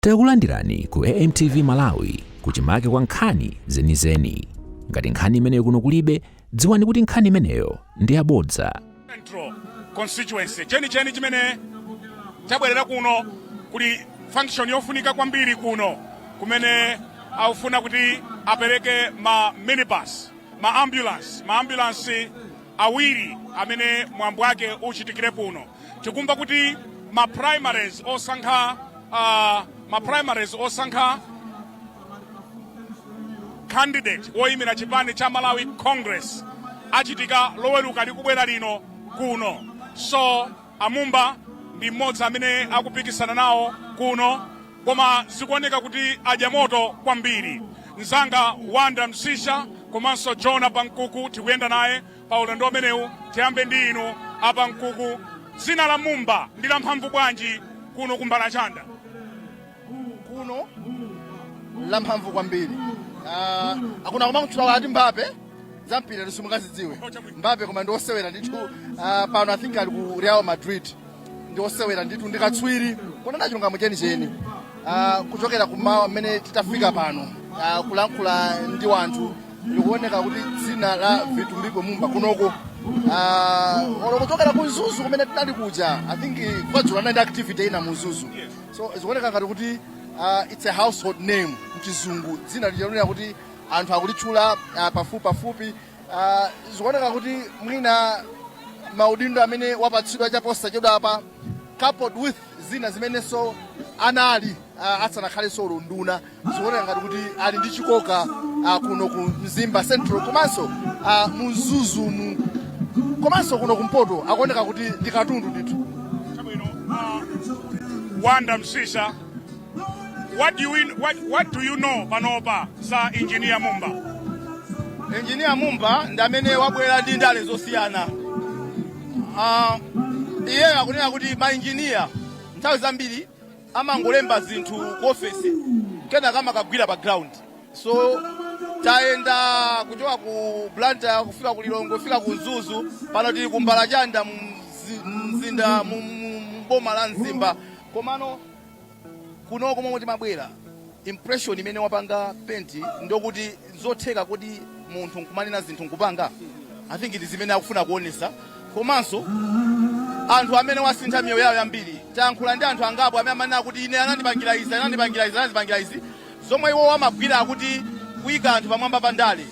Takulandirani ku AMTV Malawi, kuchimake kwa nkhani zenizeni. Ngati nkhani imeneyo kuno kulibe, dziwani kuti nkhani imeneyo ndi yabodza. Central Constituency chenicheni chimene chabwerera kuno, kuli function yofunika kwambiri kuno kumene akufuna kuti apereke ma minibus, ma ambulance awiri amene mwambo wake uchitikire kuno. Tikumva kuti ma primaries osankha candidate woyimira chipani cha Malawi Congress achitika Loweruka likubwera lino kuno. So Amumba ndi mmodzi amene akupikisana nawo kuno, koma zikuoneka kuti adya moto kwambiri. Mzanga Wanda Msisha komanso John Apankuku tikuyenda naye pa ulendo umenewu. Tiyambe ndi inu, Apankuku. Dzina la Mumba ndi la mphamvu bwanji kuno kumbalachanda? Kuno la mphamvu kwambiri. Akuna kumakutchula ati Mbappe, zampira tisimungazidziwe Mbappe, koma ndi osewera ndithu. Pano I think ali ku Real Madrid, ndi osewera ndithu, ndi katswiri. Kunena chilungamo chenicheni, kuchokera kumawa mmene titafika pano, kulankhula ndi wanthu, likuoneka kuti dzina la Vitumbiko Mumba kunoko, olo kuchokera ku Mzuzu kumene tinali kuja, I think kwadzulo anali ndi activity ina mu Mzuzu, so zikuoneka ngati kuti it's a household name mchizungu, dzina lija kuti anthu akulitchula pafupi pafupi. Zikuoneka kuti mwina maudindo amene wapatsidwa chaposachedwa apa, coupled with zina zimenenso anali asanakhalenso nduna, zikuoneka ngati kuti ali ndi chikoka kuno ku Mzimba Central, komanso mu Mzuzumu, komanso kuno kumpoto akuoneka kuti ndi katundu ndithu. Chabwino. Wanda Msisha, what do you know panopa za Engineer Mumba? Engineer Mumba ndi amene wabwera ndi ndale zosiyana. Iyeyo akunena kuti mainjiniya nthawi zambiri amangolemba zinthu ku ofesi, kenaka amakagwira pa ground. So tayenda kuchoka ku Blantyre kufika ku Lilongwe, kufika ku Mzuzu, pano tili ku Mbalachanda mu mzinda mu boma la Mzimba. Komano kunoko momwe timabwera, impression imene wapanga paint ndokuti zotheka kuti munthu nkumanena zinthu nkupanga. I think ndi zimene akufuna kuonesa, komanso anthu amene wasintha miyoyo yawo yambiri. Tayankhula ndi anthu angapo amene amanena kuti ine anandipangira izi, anandipangira izi, anandipangira izi, zomwe iwo amagwira akuti kuyika anthu pamwamba pa ndale,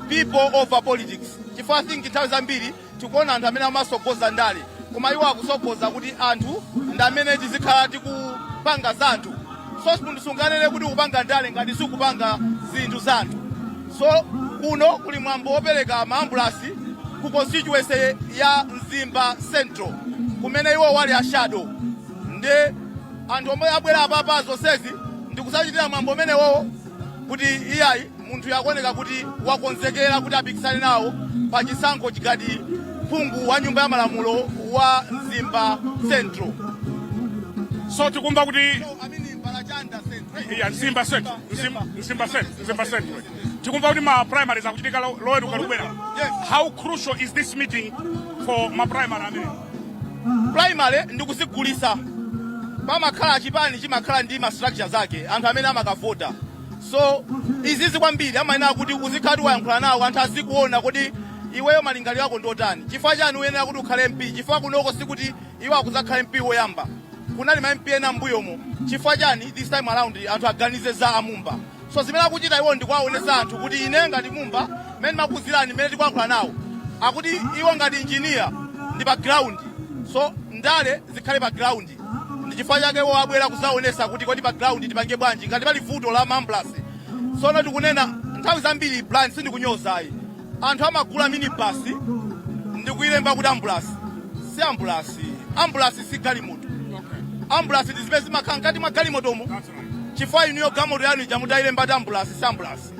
people over politics, chifukwa I think nthawi zambiri tikuona anthu amene amasogoza ndale, koma iwo akusogoza kuti anthu ndi amene tizikhala tikupanga za anthu. So munthu sunganene kuti ukupanga ndale ngati sikupanga zinthu za anthu. So kuno kuli mwambo wopereka maambulasi ku constituency ya Mzimba Central kumene iwo wali a shadow, ndi anthu omwe abwera apapa zonsezi ndikusachitira mwambo umenewowo kuti iyayi, munthu yakuoneka kuti wakonzekera kuti apikisane nawo pa chisankho chikati phungu wa nyumba ya malamulo wa Mzimba Central. So tikumva kuti I mean, Mbalachanda Central. Yeah, Mzimba Central, Mzimba Central, Mzimba Central. Tikumva kuti ma primaries akuchitika Loweruka likubwera. Yes. How crucial is this meeting for ma primary amene? Primary ndikuzigulisa. Pamakhala chipani, chimakhala ndi ma structures ake, anthu amene amakavota. So izizi kwambiri amayenera kuti uzikhala wayankhula nawo anthu, azikuona kuti iweyo malingaliro ako ndotani, chifukwa chani uyenera kuti ukhale MP, chifukwa kunoko sikuti iwo akuzakhala MP woyamba, kunali ma MP ena m'mbuyomo. Chifukwa chani this time around anthu aganize za Amumba? So zimene akuchita iwo ndikuwaonesa anthu kuti ine ngati Mumba, mmene makuzirani, mmene tikuyankhula nawo, akuti iwo ngati engineer ndi pa ground, so ndale zikhale pa ground. Ndi chifukwa chake iwo abwera kuzaonesa kuti kodi pa ground tipange bwanji ngati pali vuto la maambulasi. Sono tikunena nthawi zambiri, Brian, sindikunyozayi, anthu amagula minibus ndikuyilemba kuti ambulasi. Si ambulasi, ambulasi si galimoto. Ambulasi ndi zimene zimakhala mkati mwa galimotomo. Chifukwa inuyo galimoto yanu ija mutayilemba kuti ambulasi, si ambulasi.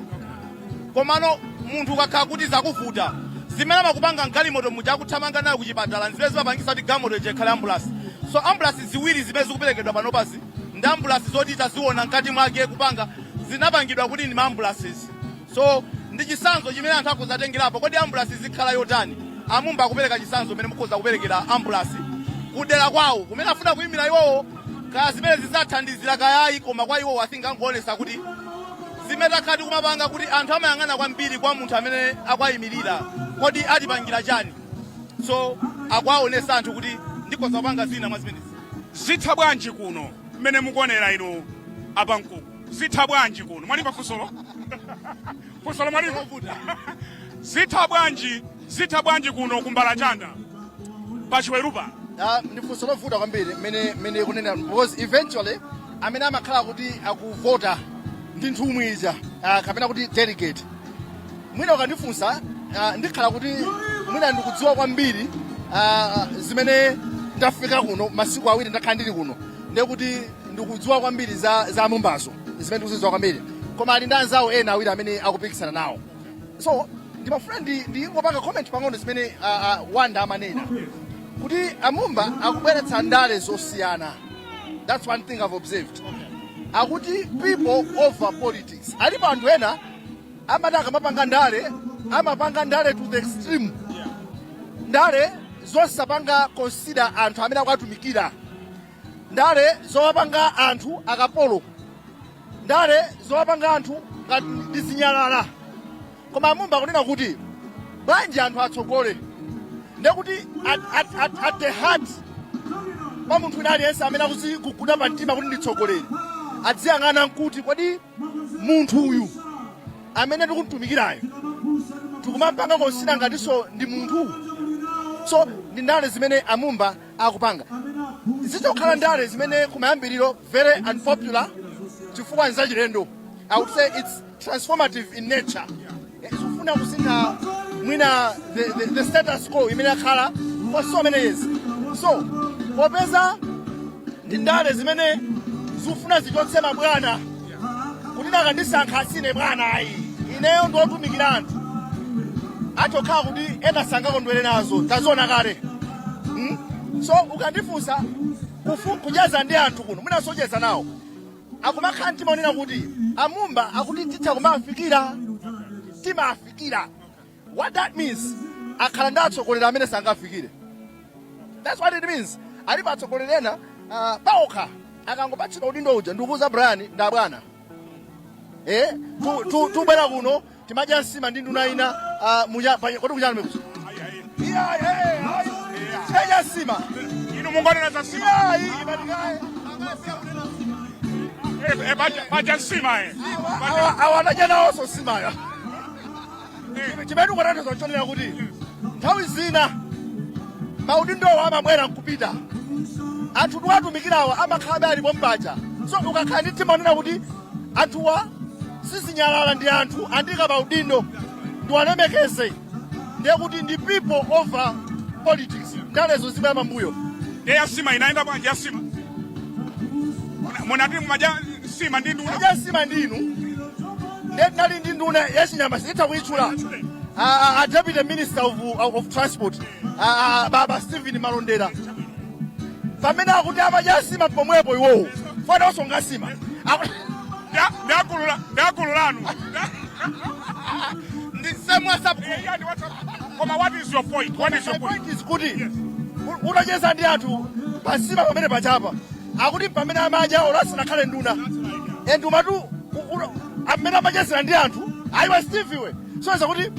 Komano munthu ukakhala kuti zakuvuta, zimene amakupanga mgalimoto muja akuthamanga nayo kuchipatala, zimene zimapangisa kuti galimoto ija ikhale ambulasi. So ambulasi ziwiri zimene zikuperekedwa panopazi ndi ambulasi zoti taziona mkati mwake kupanga, zinapangidwa kuti ndi maambulances. So ndi chisanzo chimene anthu akuzatengerapo, kodi ambulasi zikhala yotani? Amumba akupereka chisanzo mmene mukhoza kuperekera ambulasi kudera kwawo kumene afuna kuyimira iwowo. Kaya zimene zidzathandizira kayayi, koma kwa iwo asingangoonesa kuti zimene takhala tikumapanga, kuti anthu amayang'ana kwambiri kwa munthu amene akuwayimirira, kodi atipangira chani? So akuwaonesa anthu kuti ndikhoza kupanga zina mwa zimenezi. Zitha bwanji kuno mmene mukuonera inu apankuku? Zitha bwanji kuno? Mwalipa funsolo? Funsolo mwalipa? Zitha bwanji? Zitha bwanji kuno kumbalachanda pachiwerupa? Ah, ndi funso lovuta kwambiri mmene kunena, because eventually amene amakhala kuti akuvota ndi nthumwi ija, kapena kuti delegate. Mwina ukandifunsa, ndikhala kuti mwina ndikudziwa kwambiri zimene ndafika kuno masiku 2 ndakhala ndili kuno, ndiye kuti ndikudziwa kwambiri za Mumbazo, zimene ndikuzidziwa kwambiri, koma ali ndi anzawo ena awiri amene akupikisana nawo. So ndimafuna ndingopanga comment pang'ono zimene Wanda amanena kuti Amumba akubweretsa ndale zosiyana. That's one thing I've observed. Akuti people over politics. Alipo anthu ena amati akamapanga ndale, amapanga ndale to the extreme, ndale zosapanga consider anthu amene akuatumikira, ndale zowapanga anthu akapolo, ndale zowapanga anthu ngati ndi zinyalala. Koma Amumba akunena kuti bwanji anthu atsogole? Ndekuti at the heart pa munthu wina aliyense amene akuziguguda pa mtima kuti nditsogoleri, adziyang'ana nkuti kodi munthu uyu amene tikumtumikirayo tikumampanga consider ngatinso ndi munthu? So ndi ndale zimene Amumba akupanga zitokhala ndale zimene kumayambiriro very unpopular chifukwa nzachilendo. I would say it's transformative in nature. Zikufuna kusintha mwina the status quo imene yakhala for so many years. So popeza ndi ndale zimene zikufuna zichotse mabwana, kuti nakandisankha sine bwana ayi, ineyo ndiotumikira anthu, atokhala kuti ena sangakondwere nazo, taziona kale. So ukandifunsa, kucheza ndi anthu kuno, mwina socheza nawo, akumakhala mtima onena kuti Amumba akuti titha kumafikira, timafikira. What that means, akhala ndi atsogoleri amene sangafikire. That's what it means. Alipo atsogoleri ena paokha akangopatsidwa udindo uja, ndikuuza Brian, ndabwana tubwera kuno timadya nsima ndi nduna ina, kodi kuchani mekuti? Iya, ayi, tidadya nsima. Inu mungonena za nsima. Iyayi, imatikaye. Paja nsima. Awa anadya nawonso nsimayo. Chimene tikutanthauza nchonena kuti nthawi zina maudindowo amabwera nkupita, anthu tiwatumikirawa amakhalabe alipo mpaja. So ukakhala ndi mtima onena kuti anthuwa sizinyalala, ndi anthu andika maudindo, ndiwalemekeze, ndiye kuti ndi people over politics. Ndalezo zibwera pambuyo. Ndiye ya nsima inaenda bwanji ya nsima? Munati mumadya nsima ndi nduna. Adya nsima ndinu, ndiye tinali ndi nduna yachinyama, sitha kuyitchula, a deputy minister of transport, baba Stephen Malondera. Pamene akuti amadya nsima pomwepo, iwowo fana osonga nsima. Ndi agulu lanu. Ndi same WhatsApp group. Yeah, ndi WhatsApp. Koma what is your point? What is your My point? point is kuti utacheza ndi anthu pasima pamene pachapa, akuti pamene amadya olasinakhale nduna, and umatu amene amachezera ndi anthu ayiwa Steve iwe, soeza kuti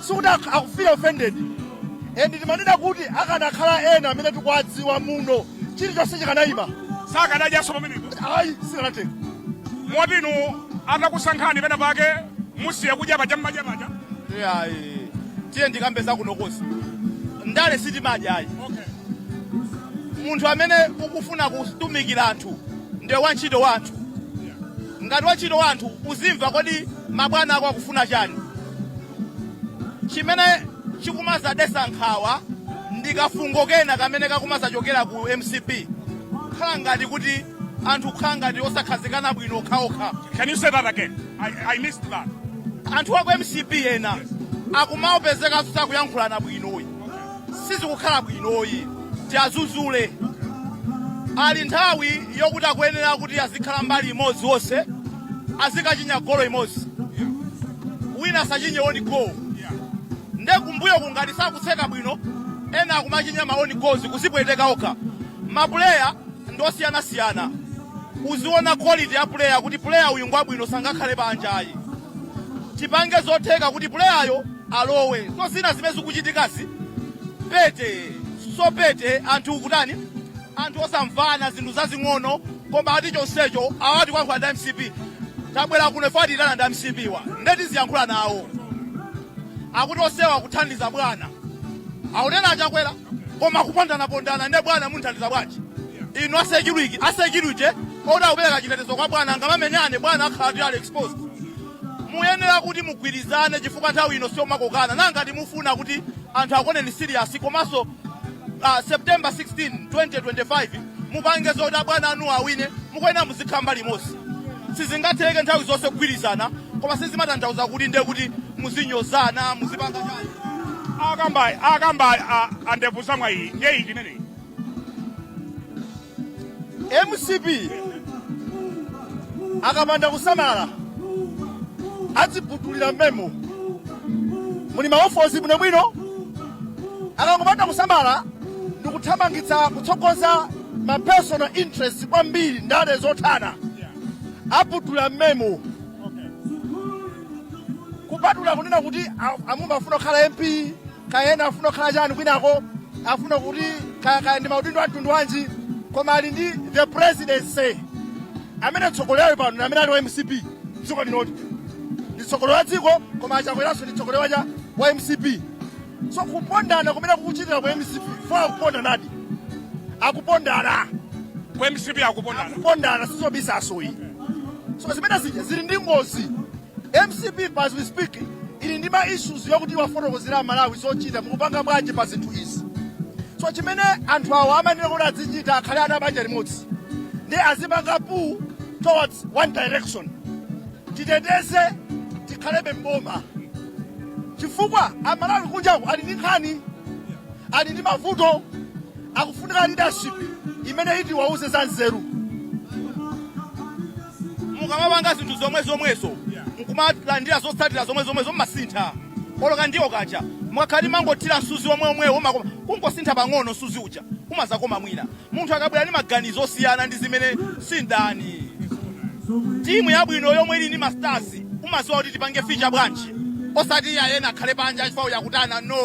sikuti akufeel offended. And timanena kuti akanakhala ena amene tikuwadziwa muno, chilichonse chikanayima. Sakanadyanso pamenepo? Ayi, sikanateka. Moti inu atakusankhani pena pake musiye kudya paja mmadya paja? Ayi, tiye ndikambe zakuno kosi, ndale sitimadya ayi. Munthu amene ukufuna kutumikira anthu ndiye wantchito wa anthu. Ngati wantchito wa anthu, uzimva kodi mabwana ako akufuna chani. Chimene chikumazadesa nkhawa ndi kafungo kena kamene kakumazachokera ku MCP, khala ngati kuti anthu kukhala ngati osakhazikana bwino okhaokha. Can you say that again? I missed that. Anthu aku MCP ena akumaopezeka sakuyankhulana bwinoyi, sizikukhala bwinoyi. Tiazuzule, ali nthawi yokuti akuyenera kuti azikhala mbali imodzi, wonse azikachinya golo imodzi, wina asachinye own goal. Nde kumbuyo kungati sakutseka bwino, ena akumachinya ma own goals, kuzipweteka okha mapuleya. Ndosiyanasiyana. Uziona quality ya player kuti player uyu ngwabwino, sangakhale panja ayi. Tipange zotheka kuti playeryo alowe. So zina zimene zikuchitikazi petty, so petty. Anthu kutani, anthu osamvana, zinthu zazing'ono, koma ati chonsecho awati kuyankhula ndi MCP. Tabwera kuno ife, atitana ndi MCP wa ndeti ziyankhula nawo. Akuti osewa kuthandiza bwana, akunena achakwera, koma kupondanapondana nde bwana munthandiza bwanji? Inu a security, a security oda kupereka chitetezo kwa bwana, ngamamenyane, bwana akhala ti ali exposed. Muyenera kuti mugwirizane, chifukwa nthawi ino siyomakokana. Nangati mufuna kuti anthu akuoneni serious, komanso September 16 2025 mupange zoti abwana anu awine, mukuyenera muzikhala mbali imodzi. Sizingatheke nthawi zonse kugwirizana, koma sizimatanthauza kuti nde kuti muzinyozana, muzipanga chani. Akamba andevu zamwayi, ndiye iti imeneyi? MCP akapanda kusamala adziputulira mmemo muli maofozi bwinobwino. Akangopanda kusamala ndikuthamangitsa kutsogoza ma personal interest kwambiri, ndale zothana, aputula mmemo. Kupatula kunena kuti amumba afuna kukhala MP, kayena afuna kukhala chani kwinako, afuna kuti kaya ndi maudindo a mtundu wanji, koma ali ndi the presidency. Amene mtsogoleri pano ndi amene ali wa MCP dziko linoti ndi mtsogoleri wa dziko, koma achakweranso ndi mtsogoleri wa MCP. So kupondana kumene kukuchitira ku MCP fo, akupondanadi, akupondana. Ku MCP akupondana? Akupondana, sizobisasoyi. So zimene zija zili ndi ngozi. MCP as we speak ili ndi ma issues yokuti wafotokozera Malawi zochita, mukupanga bwanji pa zinthu izi. So chimene anthu awo amanena kuti azichita, akhale ana banja limodzi ndi azipanga pull towards one direction, titeteze, tikhalebe mboma, chifukwa Amalawi kunjaku ali ndi nkhani, ali ndi mavuto, akufunika leadership imene iti wauze za nzeru. Mukamapanga zinthu zomwe zomwezo, nkumalandira zotsatira zomwe zomwezo, mmasintha oloka ndiwo kacha. Mukakhali mangothira msuzi omwe omwewo, umakoma. Kungosintha pang'ono msuzi uja umazakoma. Mwina munthu akabwera ndi maganizo osiyana ndi zimene sindani, timu yabwino yomwe ili ndi ma stars umaziwa kuti tipange feature bwanji, osati ayena akhale panja chifukwa yakutana, no.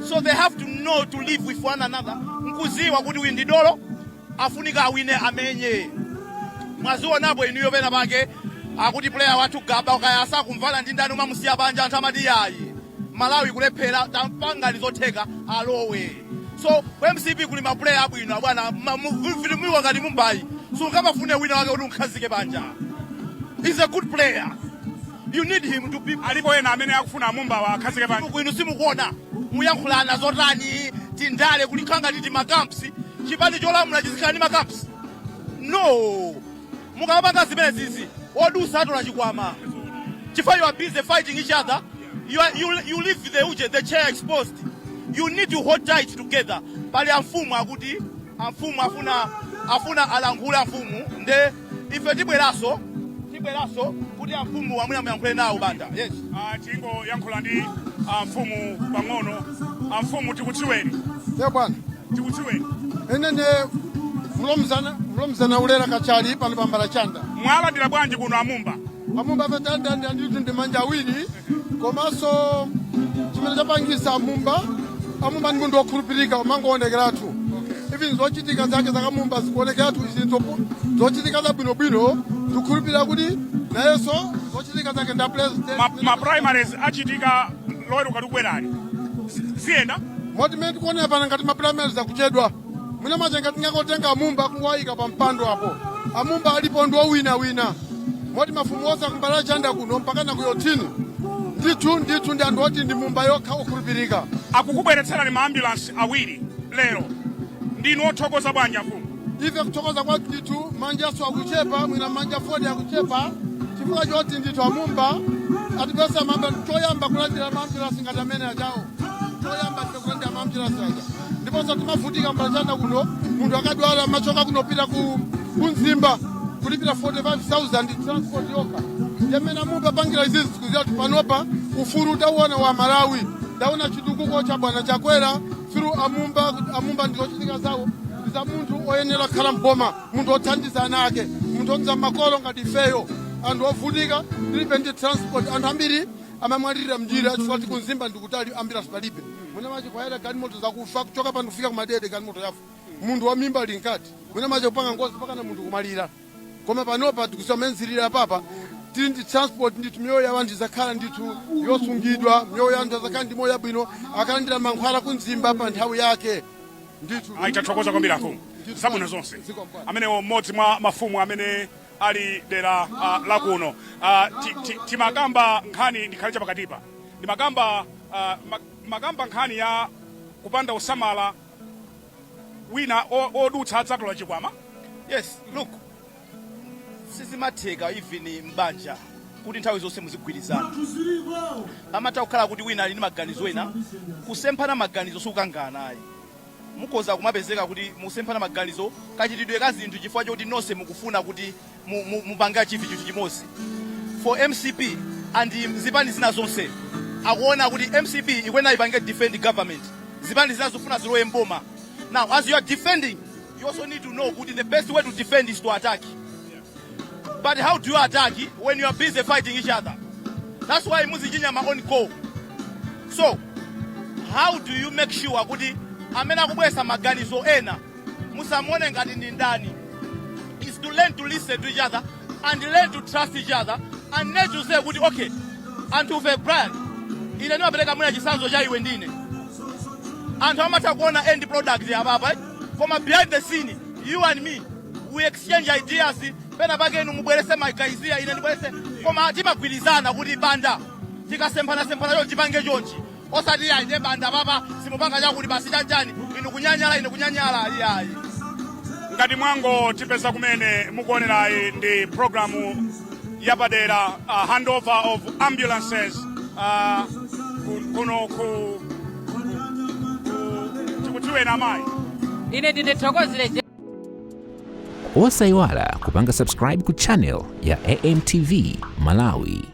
So they have to know to live with one another, nkuziwa kuti uyu ndi dolo, afunika awine, amenye. Mwazionapo inuyo pena pake akuti player wathu Gaba kaya asakumvana ndi ndani, umamusiya panja, anthu amati yayi, Malawi kulephera, tampangani zotheka alowe. So ku MCP kuli ma player abwino abwana vilimuiwa ngati Mumbai, sungamafune wina wake kuti unkhazike panja. Is a good player, you need him to be. Alipo ena amene akufuna Mumba akhazike panja? Inu simukuona muyankhulana zotani, tindale kulikhala ngati ti ma camps. Chipani cholamula chizikhala ndi ma camps? No. Mukamapanga zimene zizi, odusa atola chikwama, chifukwa you are busy fighting each other. You leave the uje, the chair exposed. You need to hold tight together. Pali amfumu, akuti amfumu afuna alankhule amfumu, nde ife tibweranso kuti amfumu amwina muyankhule nawo banda, yes. Ah, tingoyankhula ndi amfumu pang'ono. Amfumu, tikudziweni. Ya bwana. Tikudziweni. Ine ne Mlomzana Ulera Kachali pano pambala chanda. Mwalandira bwanji kuno Amumba? Amumba patanda ndithu ndi manja awiri, komanso chimene chapangisa Amumba, Amumba ndi munthu wokhulupirika, umangowonekeratu. Even zochitika zake zakamumba zikuonekeratu, izi zochitika zabwinobwino. Tikukhulupirira kuti nayenso zochitika zake nda president. Ma primaries achitika Loweruka likubwerali. Ziyenda? Moti mmene tikuonera pano, ngati ma primaries akuchedwa, mwina machenga tingakotenga Amumba kungowayika pa mpando apo. Amumba alipo, ndi owinawina, moti mafumu onse akumbala chanda kuno mpaka na kuyotini, ndithu ndithu ndi anthu oti ndi Mumba yokha okhulupirika. Akukubweretserani ma ambulance awiri lero, ndinu othokoza bwanji afumu? Ife kuthokoza kwathu ndithu manjaso akuchepa, mwina manja 40 akuchepa, chifukwa choti ndithu Amumba atipesa mamba choyamba kulandira ma ambulance ngati amene ajawo, choyamba ife kulandira ma ambulance aja. Ndiponso timavutika mbalachanda kuno, munthu akadwala machoka kunopita ku Mzimba kulipira 45,000 transport yokha. Yamene Amumba pangira izizi, tikuziwa kuti panopa ufulu tauona wa Malawi, taona chitukuko cha bwana Chakwera through Amumba. Amumba ndizochitika zawo ndi Tapeza munthu oyenera kukhala mboma, munthu othandiza ana ake, munthu othandiza makolo ngati ifeyo, anthu ovutika tilibe ndi transport. Anthu ambiri amamwalirira mnjira chifukwa tikunzimba ndikutali, ambulance palibe. Mwina mache kwayera galimoto zakufa kuchoka pano kufika kumadede, galimoto yafa, munthu wa mimba ali mkati, mwina mache kupanga ngozi pakana munthu kumalira. Koma panopa tikusamenzirira papa tili ndi transport ndithu, miyoyo ya anthu izakhala ndithu yosungidwa, miyoyo ya anthu azakhala ndi moyo yabwino, akalandira mankhwala kumzimba pa nthawi yake ndithu. Ayi, tathokoza kwambiri amfumu, zabwino zonse. Amenewo mmodzi mwa mafumu amene ali dera lakuno. Timakamba nkhani, ndikhale chapakatipa, ndimakamba makamba nkhani ya kupanda usamala, wina odutsa adzatola chikwama. Yes, look, sizimatheka even mbanja kuti nthawi zonse muzigwirizana. Pamatha kukhala kuti wina ali ndi maganizo ena. Kusemphana maganizo sikukangana ayi. Mukhoza kumapezeka kuti musemphana maganizo kachitidwe ka zinthu chifukwa choti nonse mukufuna kuti mupange achieve chinthu chimodzi. For MCP and zipani zina zonse, akuona kuti MCP ikuyenera ipange defend government, zipani zina zofuna zilowe mboma. Now, as you are defending, you also need to know kuti the best way to defend is to attack. But how do you attack when you are busy fighting each other? That's why muzichinya ma own goal. So how do you make sure kuti amene akubwesa maganizo ena musamuone ngati ndi ndani? Is to learn to listen to each other and learn to trust each other and learn to say kuti, okay, anthufe, Brian, ine ndimapereka mwina chitsanzo cha iwe ndine, anthu amatha kuona end product apapa, eh? Koma behind the scene, you and me, we exchange ideas. Pena pake inu mubwerese magaizia, ine ndibwerese, koma timagwirizana kuti banda tikasemphanasemphana chonchi tipange chonchi, osati ayi, ine banda papa simupanga chakuti basi chanchani, inu kunyanyala, ine kunyanyala, ayi. Ngati mwango tipeza kumene, mukuonerayi ndi programu yapadera, handover of ambulances kuno ku tikutiwena amayi. Ine ndine Thokozile. Osayiwala kupanga subscribe ku channel ya AMTV Malawi.